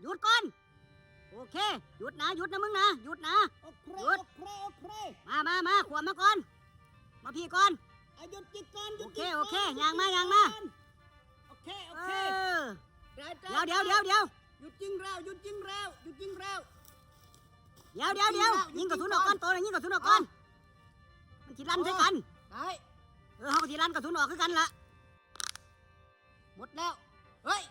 ຢຸດກ່ອນ. ໂອເຄ ຢຸດນະ ຢຸດນະ ມຶງນະ ຢຸດນະ. ໂອເຄ ຢຸດ. ໂອເຄ ໂອເຄ. ມາ ມາ ມາ ຂວາມມາກ່ອນ ມາພີ້ກ່ອນ. ອາ ຢຸດ ຢຸດກ່ອນ ຢຸດ. ໂອເຄ ໂອເຄ ຍ່າງມາ ຍ່າງມາ. ໂອເຄ ໂອເຄ. ເອີ ໄດ້ ໄດ້ ດຽວ ດຽວ ດຽວ ດຽວ. ຢຸດຍິງແລ້ວ ຢຸດຍິງແລ້ວ ຢຸດຍິງແລ້ວ. ດຽວ ດຽວ ດຽວ ຍິງກະສຸນອອກກ່ອນ ໂຕນະ ຍິງກະສຸນອອກກ່ອນ. ມັນຊິລັ່ນໃສ່ກັນ. ໄດ້. ເອີ ເຮົາກະຊິລັ່ນກະສຸນອອກຄືກັນລະ. ໝົດແລ້ວ. ເຮີ້ຍ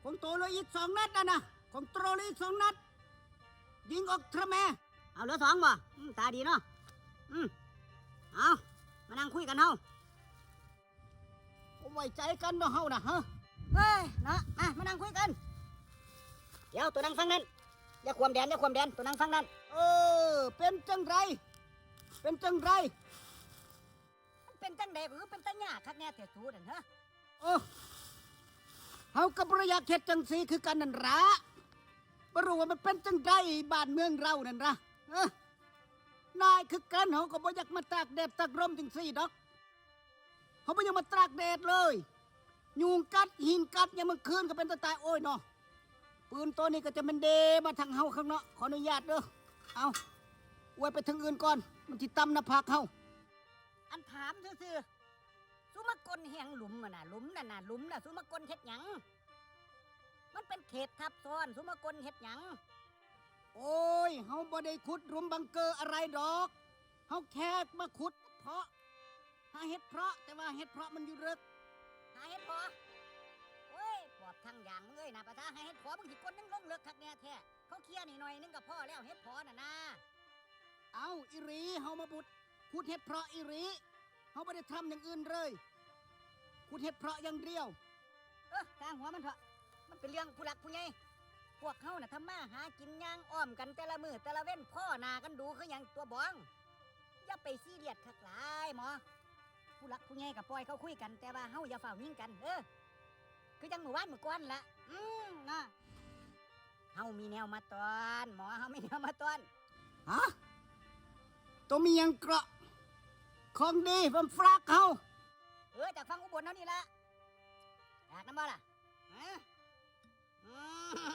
ຂອງໂຕເຫຼືອອີກສອງນັດຫັ້ນນະ ຂອງໂຕເຫຼືອອີກສອງນັດ. ຍິງອອກທະແມ. ເອົາ ເຫຼືອສອງບໍ່? ອືມ ຕາດີເນາະ. ອືມ ເອົາ ມານັ່ງຄຸຍກັນເຮົາ. ບໍ່ໄວ້ໃຈກັນເນາະເຮົານະ ຮະ. ເຮີ້ຍ ເນາະ ມາ ມານັ່ງຄຸຍກັນ. ດຽວ ໂຕນັ່ງຝັ່ງນັ້ນ ຢ່າຂວາມແດນ ຢ່າຂວາມແດນ ໂຕນັ່ງຝັ່ງນັ້ນ. ເອີ ເປັນຈັ່ງໃດ ເປັນຈັ່ງໃດ? ມັນເປັນຈັ່ງໃດ ກະຄືເປັນຕາຍາກຄັກແນ່ແທ້ສູນັ້ນ ຮະ. ໂອ້ ເຮົາກະບໍ່ໄດ້ຢາກເຮັດຈັ່ງຊີ້ຄືກັນນັ້ນລະ ບໍ່ຮູ້ວ່າມັນເປັນຈັ່ງໃດບ້ານເມືອງເຮົານັ້ນລະ. ເອີ ນາຍຄືກັນ ເຮົາກະບໍ່ຢາກມາຕາກແດດຕາກລົມຈັ່ງຊີ້ດອກ ເຮົາບໍ່ຢາກມາຕາກແດດເລີຍ. ຍຸງກັດ ຫີນກັດ ຍາມກາງຄືນກະເປັນຕາຕາຍ ໂອ້ຍເນາະ. ປືນໂຕນີ້ກະຈະແມ່ນເດມາທາງເຮົາຄັກເນາະ ຂໍອະນຸຍາດເດີ. ເອົາ ອວດໄປທາງອື່ນກ່ອນ ມັນຊິຕຳໜ້າຜາກເຮົາ. ອັນຖາມຊື່ໆ ສູມາກົ້ນແຮ່ງຫຼຸມຫັ້ນນະ ຫຼຸມນັ້ນນະ ຫຼຸມນະ ສູມາກົ້ນເຮັດຫຍັງ? ມັນເປັນເຂດທັບຊ້ອນ ສູມາກົ້ນເຮັດຫຍັງ? ໂອ້ຍ ເຮົາບໍ່ໄດ້ຂຸດຫຼຸມບັງເກີອະໄລດອກ ເຮົາແຄ່ມາຂຸດເພາະ ຫາເຫັດເພາະ ແຕ່ວ່າເຫັດເພາະມັນຢູ່ເລິກ. ຫາເຫັດເພາະ? ໂອ້ຍ ປອບທັງຢ່າງມຶງເອີຍນະ ປະສາຫາເຫັດເພາະ ມຶງຊິກົ້ນຍັງລົງເລິກຄັກແນ່ແທ້. ເຂົາເຄຍໜ້ອຍໜຶ່ງກະພໍແລ້ວ ເຫັດເພາະຫັ້ນນະ. ເອົ້າ ອີ່ຫຼີ ເຮົາມາຂຸດ ຂຸດເຫັດເພາະອີ່ຫຼີ ເຮົາບໍ່ໄດ້ທຳຢ່າງອື່ນເລີຍ ຂຸດເຫັດເພາະຢ່າງດຽວ. ເອີ ຊ່າງຫົວມັນເຖາະ ມັນເປັນເລື່ອງຜູ້ຫຼັກຜູ້ໃຫຍ່. ພວກເຮົານະ ທຳມາຫາກິນຍ່າງອ້ອມກັນແຕ່ລະມື້ແຕ່ລະເວັນ ພໍ້ໜ້າກັນດູຄືຫຍັງຕົວະບອງ. ຢ່າໄປຊີຣຽສຄັກຫຼາຍໝໍ ຜູ້ຫຼັກຜູ້ໃຫຍ່ກະປ່ອຍເຂົາຄຸຍກັນ ແຕ່ວ່າເຮົາຢ່າຟ້າວຍິງກັນເດີ ຄືຈັ່ງມື້ວານມື້ກ່ອນລະ. ອືມ ນະ ເຮົາມີແນວມາຕ້ອນໝໍ ເຮົາມີແນວມາຕ້ອນ. ຮະ? ໂຕມີຫຍັງເກາະ? ຂອງດີມາຝາກເຮົາ. ເອີ ຈາກຝັ່ງອຸບົນເຮົານີ້ລະ ຢາກນຳບໍ່ລະ? ຮະ? ອື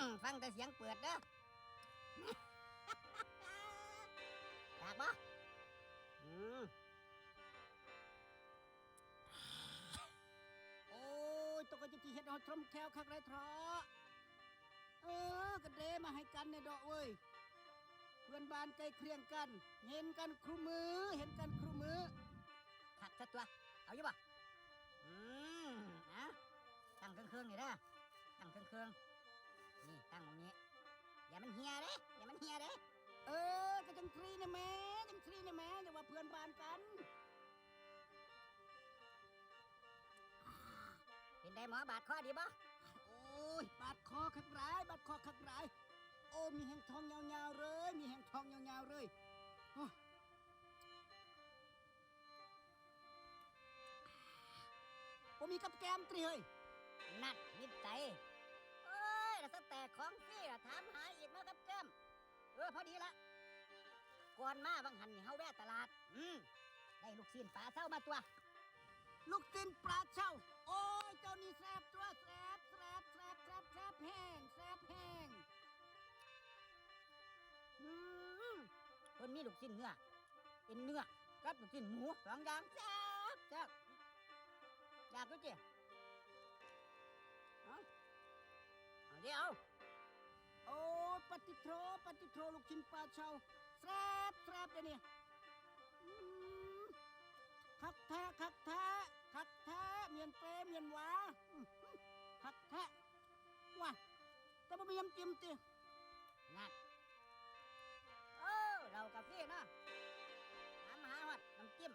ມ ຟັງແຕ່ສຽງເປີດເດີ ຢາກບໍ່? ອືມ ໂອ້ຍ ໂຕກະຈະຊິເຮັດໃຫ້ເຮົາຖ່ອມແຂ້ວຄັກໄດ໋ເທາະ. ເອີ ກະເດມາໃຫ້ກັນແນ່ເດາະເວີຍ ເພື່ອນບ້ານໃກ້ຄຽງກັນ ເຫັນກັນຄູ່ມື້ ເຫັນກັນຄູ່ມື້. ຄັກຊະຕົວະ ເອົາຢູ່ບໍ່? ອືມ ເອົາ ຕັ້ງເຄິ່ງໆ ນີ້ເດີ ຕັ້ງເຄິ່ງໆ ນີ້ ຕັ້ງໝ່ອງນີ້ ຢ່າມັນເຫ່ຍເດ້ ຢ່າມັນເຫ່ຍເດ້. ເອີ ກະຈັ່ງຊີ້ນະແມ່ ຈັ່ງຊີ້ນະແມ່ ຢ່າວ່າເພື່ອນບ້ານກັນ. ເປັນໃດໝໍ ບາດຄໍດີບໍ່? ໂອ້ຍ ບາດຄໍຄັກຫຼາຍ ບາດຄໍຄັກຫຼາຍ. ໂອ້ ມີແຮງທ້ອງຍາວໆ ເລີຍ ມີແຮງທ້ອງຍາວໆ ເລີຍ. ໂອ້ ບໍ່ມີກັບແກ້ມຕິເຮີ້ຍ? ນັ້ນ ມິດໃຈ. ໂອ້ຍ ລະສະແຕັກຂອງຟຣີລະ ຖາມຫາອີກ ມາກັບແກ້ມ. ເອີ ພໍດີລະ ກ່ອນມາຫວ່າງຫັ້ນນີ້ ເຮົາແວ່ຕະຫຼາດ ອືມ ໄດ້ລູກຊີ້ນປາເຊົາມາຕົວະ. ລູກຊີ້ນປາເຊົາ? ໂອ້ຍ ເຈົ້ານີ້ແຊບຕົວະ ແຊບ ແຊບ ແຊບ ແຊບ ແຊບແຮງ ແຊບແຮງ. ອືມ ເພິ່ນມີລູກຊີ້ນເນື້ອ ເອັນເນື້ອ ກັບລູກຊີ້ນໝູ ສອງຢ່າງ ແຊບ ແຊບ. ຢາກຢູ່ຕິ? ເອົາ ເອົາເດ້ ເອົາ. ໂອ້ ປະຕິໂທ ປະຕິໂທ ລູກຊີ້ນປາເຊົາ ແຊບ ແຊບເດ້ນີ້. ອືມ ຄັກແທ້ ຄັກແທ້ ຄັກແທ້ ມ້ຽນເປ້ ມ້ຽນຫວາ ອືມ ຄັກແທ້. ວ້າຍ ແຕ່ບໍ່ມີນ້ຳຈິ້ມຕິ? ນັ້ນ ເອີ ເຫຼົ້າກາເຟເນາະ ຖາມຫາຮອດນ້ຳຈິ້ມ.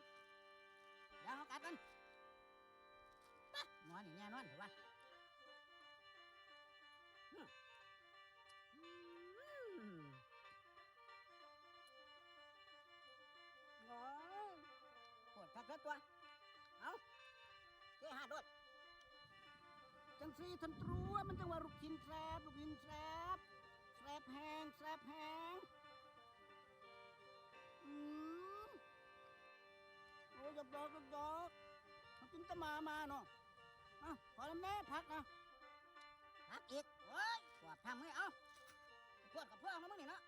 ດຽວເຮົາກັດກ່ອນ. ປະ ໝໍນີ້ແນ່ນອນແທ້ວະ. ອືມ ອືມ ໂອ້ຍ ໂຄດຄັກເລີຍຕົວະ. ເອົາ ເທຫາດໂລດ. ຈັ່ງຊີ້ທັນຕົວະ ມັນຈັ່ງວ່າລູກຊີ້ນແຊບ ລູກຊີ້ນແຊບ ແຊບແຮງ ແຊບແຮງ. ອືມ ໂອ້ຍ ຢອກໆ ຢອກໆ ເຮົາກິນແຕ່ໝາມາເນາະ. ເອົາ ຂໍນຳແດ່ ຜັກນະ ຜັກອີກ. ໂອ້ຍ ປວດທຳເອີຍ. ເອົາ ພວດກໍພວດຂອງມຶງນີ້ເນາະ.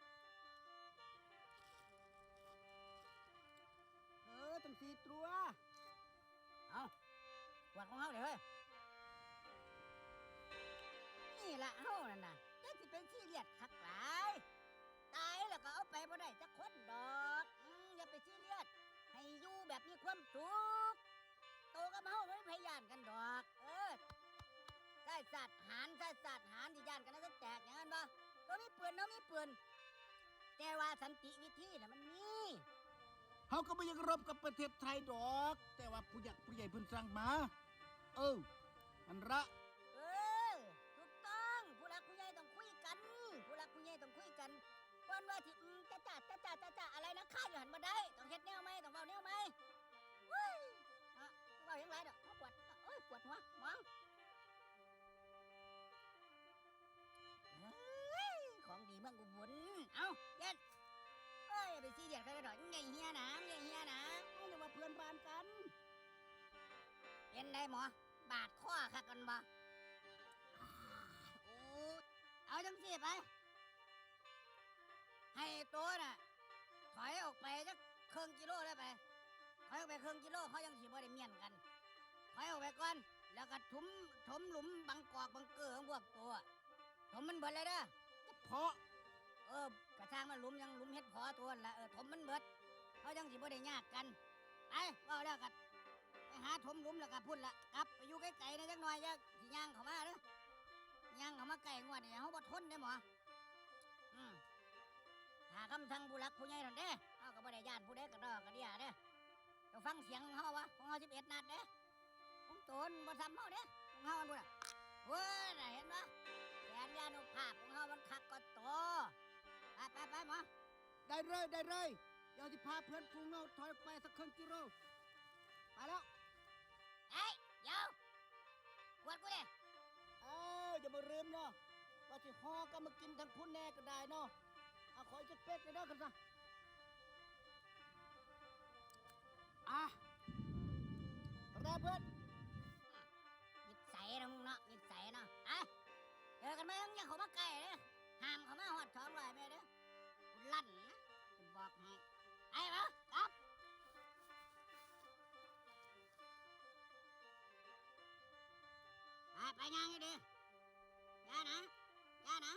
ເອີ ຈັ່ງຊີ້ຕົວະ. ເອົາ ພວດຂອງເຮົາເດ້ເຮີ້ຍ. ນີ້ລະເຮົານັ້ນນະ ຢ່າຊິໄປຊີຣຽສຄັກຫຼາຍ. ຕາຍແລ້ວກໍເອົາໄປບໍ່ໄດ້ຈັກຄົນດອກ. ອືມ ຢ່າໄປຊີຣຽສ ໃຫ້ຢູ່ແບບມີຄວາມສຸກ. ໂຕກັບເຮົາບໍ່ມີໃຜຢ້ານກັນດອກ. ເອີ ຊາຍຊາດຫານ ຊາຍຊາດຫານ ຊິຢ້ານກັນແລ້ວຈະແຕກຫຍັງ ແມ່ນບໍ່? ໂຕມີປືນ ເຮົາມີປືນ ແຕ່ວ່າສັນຕິວິທີນະມັນມີ. ເຮົາກໍບໍ່ຢາກລົບກັບປະເທດໄທດອກ ແຕ່ວ່າຜູ້ຫຼັກຜູ້ໃຫຍ່ເພິ່ນສັ່ງມາ. ເອີ ຫັ້ນລະ. ເອີ ຖືກຕ້ອງ ຜູ້ຫຼັກຜູ້ໃຫຍ່ຕ້ອງຄຸຍກັນ ຜູ້ຫຼັກຜູ້ໃຫຍ່ຕ້ອງຄຸຍກັນ. ກ່ອນວ່າຊິ ອືມ ຈະຈະ ຈະຈະ ຈະຈະ ອະໄລນະຄາຢູ່ຫັ້ນບໍ່ໄດ້ ຕ້ອງເຮັດແນວໃໝ່ ຕ້ອງເວົ້າແນວໃໝ່. ໂອ້ຍ ເນາະ ເວົ້າຫຍັງຫຼາຍດອກ ເຮົາປວດ ໂອ້ຍ ປວດຫົວໝອງ. ເອີຍ ຂອງດີເມືອງອຸບົນ. ເອົ້າ ເຢັດ ເອີຍ ຢ່າໄປຊີຣຽສໃຜດອກ ມັນຢ່າເຮຍນະ ມັນຢ່າເຮຍນະ. ເຮົາເອີ້ນວ່າເພື່ອນບ້ານກັນ. ເປັນໃດໝໍ? ບາດຄໍຄັກແມ່ນບໍ່? ໂອ້ຍ ເອົາຈັ່ງຊີ້ໄປ ໃຫ້ໂຕນະ ຖອຍອອກໄປຈັກເຄິ່ງກິໂລເລີຍໄປ. ຖອຍອອກໄປເຄິ່ງກິໂລ ເຮົາຈັ່ງຊິບໍ່ໄດ້ມ້ຽນກັນ. ຖອຍອອກໄປກ່ອນ ແລ້ວກໍຖົມ ຖົມຫຼຸມບັງກອກບັງເກີຂອງພວກໂຕ ຖົມມັນເບິດເລີຍເດີ. ເຮັດເຜາະ? ເອີ ກະຊ່າງມັນ ຫຼຸມຫຍັງ ຫຼຸມເຮັດເຜາະໂຕຫັ້ນລະ. ເອີ ຖົມມັນເບິດ ເຮົາຈັ່ງຊິບໍ່ໄດ້ຍາກກັນ. ໄປ ເວົ້າແລ້ວກໍໄປຫາຖົມຫຼຸມ ແລ້ວກໍພຸ້ນລະ ກັບໄປຢູ່ໄກໆແດ່ຈັກໜ່ອຍ ຢ່າຊິຍ່າງເຂົ້າມາເດີ. ຍ່າງເຂົ້າມາໃກ້ງວດນີ້ເຮົາບໍ່ທົນເດ້ໝໍ. ອືມ ຖ້າຄຳສັ່ງຜູ້ຫຼັກຜູ້ໃຫຍ່ນັ້ນເດ້ ເຮົາກໍບໍ່ໄດ້ຢ້ານຜູ້ໃດກະດໍກະເດຍເດ້. ເຈົ້າຟັງສຽງຂອງເຮົາວະ ຂອງເຮົາສິບເອັດນັດເດ້. ຂອງໂຕນບໍ່ສ່ຳເຮົາເດ້ ຂອງເຮົາອັນພຸ້ນນະ. ເວີ້ຍ ເຫັນບໍ່? ແສນຍານຸພາບຂອງເຮົາມັນຄັກກວ່າໂຕ. ໄປ ໄປ ໄປໝໍ. ໄດ້ເລີຍ ໄດ້ເລີຍ. ດຽວຊິພາເພື່ອນຝູງເຮົາຖອຍອອກໄປສັກເຄິ່ງກິໂລ. ໄປແລ້ວ. ເອີຍ ດຽວ ກວດກູເດ້. ເອີ ຢ່າມາລືມເນາະ ວ່າຊິຫໍ່ກັບມາກິນທາງພຸ້ນແດ່ກໍໄດ້ເນາະ. ເອົາ ຂໍອີກຈັກເປັກເດີ ຄັນຊັ້ນ. ອ່ະ ແລ້ວເພິ່ນ ນິດໄສນະມຶງເນາະ ນິດໄສເນາະ. ໄປ ເຈີກັນໃໝ່ ຢ່າເຂົ້າມາໃກ້ເດີ ຫ້າມເຂົ້າມາຮອດສອງຮ້ອຍແມັດເດີ ກູລັ່ນນະ ຊິບອກໃຫ້. ໄປເອົາກັບ. ໄປ ໄປ ຍ່າງຢູ່ດີ ຢ່ານະ ຢ່ານະ.